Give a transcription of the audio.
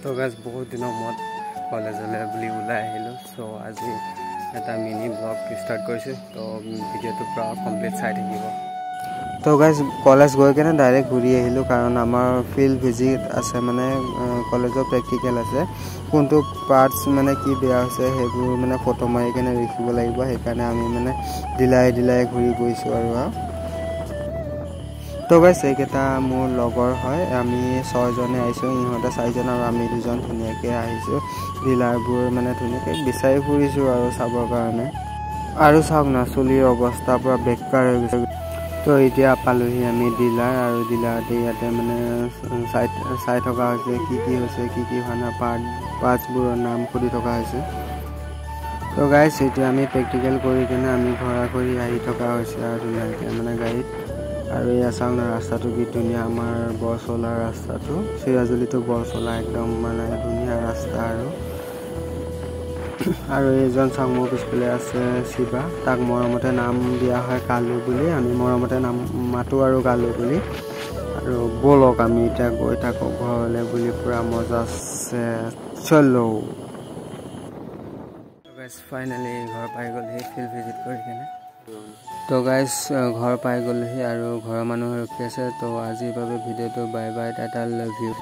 তো গাইজ, বহুত দিনৰ মূৰত কলেজলৈ বুলি ওলাই আহিলোঁ। চ' আজি এটা মিনি ব্লগ ষ্টাৰ্ট কৰিছোঁ। তো ভিডিঅ'টো পূৰা কমপ্লিট চাই থাকিব। তো গাইজ, কলেজ গৈ কেনে ডাইৰেক্ট ঘূৰি আহিলোঁ, কাৰণ আমাৰ ফিল্ড ভিজিট আছে, মানে কলেজৰ প্ৰেক্টিকেল আছে। কোনটো পাৰ্টছ মানে কি বেয়া হৈছে, সেইবোৰ মানে ফটো মাৰি কেনে লিখিব লাগিব। সেইকাৰণে আমি মানে ডিলাই ডিলাই ঘূৰি গৈছোঁ। আৰু তো গাইজ, এইকেইটা মোৰ লগৰ হয়। আমি ছয়জনে আহিছোঁ, ইহঁতে চাৰিজন আৰু আমি দুজন। ধুনীয়াকৈ আহিছোঁ, ডিলাৰবোৰ মানে ধুনীয়াকৈ বিচাৰি ফুৰিছোঁ আৰু চাবৰ কাৰণে। আৰু চাওক না, চুলিৰ অৱস্থা পূৰা বেকাৰ হৈ গৈছে। তো এতিয়া পালোহি আমি ডিলাৰ, আৰু ডিলাৰতে ইয়াতে মানে চাই চাই থকা হৈছে কি কি হৈছে, কি কি হোৱা নাই, পাৰ্টছবোৰৰ নাম সুধি থকা হৈছে। তো গাইজ, এতিয়া আমি প্ৰেক্টিকেল কৰি কেনে আমি ঘৰা ঘৰি আহি থকা হৈছে আৰু ধুনীয়াকৈ মানে গাড়ীত। আৰু এয়া চাওক না, ৰাস্তাটো কি ধুনীয়া। আমাৰ বৰচলা ৰাস্তাটো, চিৰাজুলিটো বৰচলা, একদম মানে ধুনীয়া ৰাস্তা। আৰু এইজন চাওক, মোৰ পিছফালে আছে শিৱা। তাক মৰমতে নাম দিয়া হয় কালু বুলি। আমি মৰমতে নাম মাতো আৰু কালু বুলি। আৰু ব'লক, আমি এতিয়া গৈ থাকোঁ ঘৰলৈ বুলি পূৰা মজাছে। চলো গাইজ, ফাইনেলি ঘৰ পাই গ'লহি ফিল্ড ভিজিট কৰি কেনে। তো গাইজ, ঘৰ পাই গ'লহি আৰু ঘৰৰ মানুহ ৰখি আছে। তো আজিৰ বাবে ভিডিঅ'টো bye bye, Tata, love you.